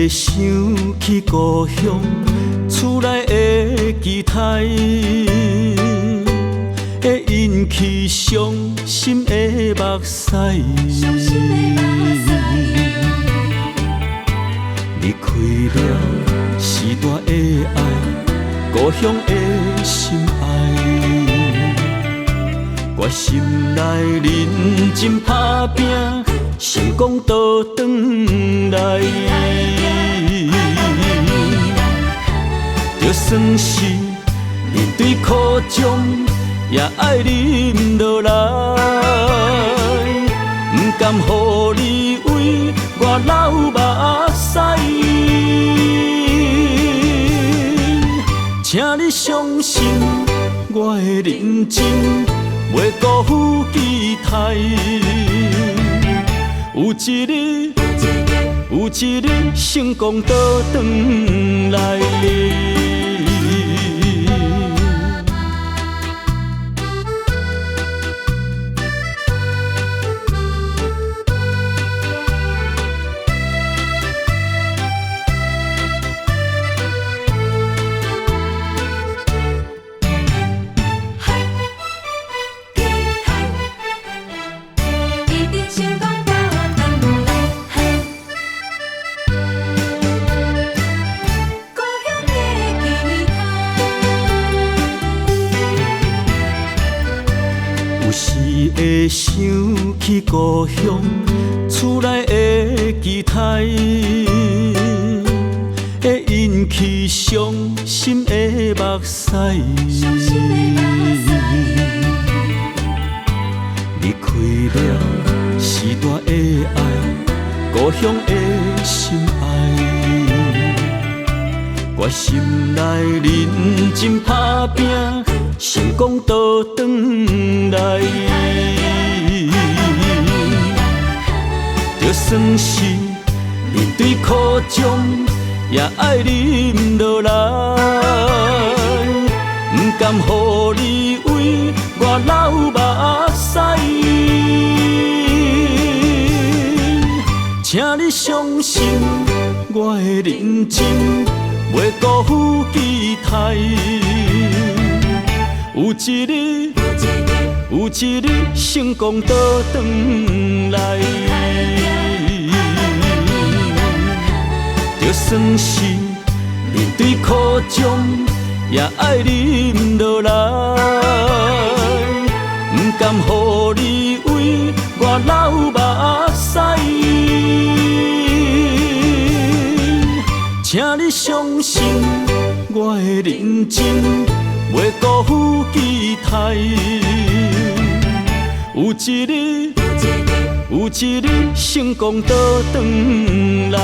會想起故鄉厝內的期待，會引起傷心的目屎。離開了時代的愛，故鄉的心愛，我心內認真打拼，成功倒轉來，就算是面對苦涩，也愛忍落來，不甘予你為我流目屎。請你相信我的認真，袂辜負期待。有一日，有一日成功倒轉來。有時會想起故鄉厝內的期待，會引起傷心的目屎。離開了時代的愛，故鄉的心愛，我心內認真打拼，成功倒轉來，就算是面對苦涩，也愛忍落來，不甘予你為我流目屎。請你相信我的認真，袂辜負期待。有一日，有一日成功倒轉來，就算是面對苦涩，也愛忍落來，不甘予你為我流目屎。請你相信我的認真，袂辜負期待。有一日，有一日成功倒轉來。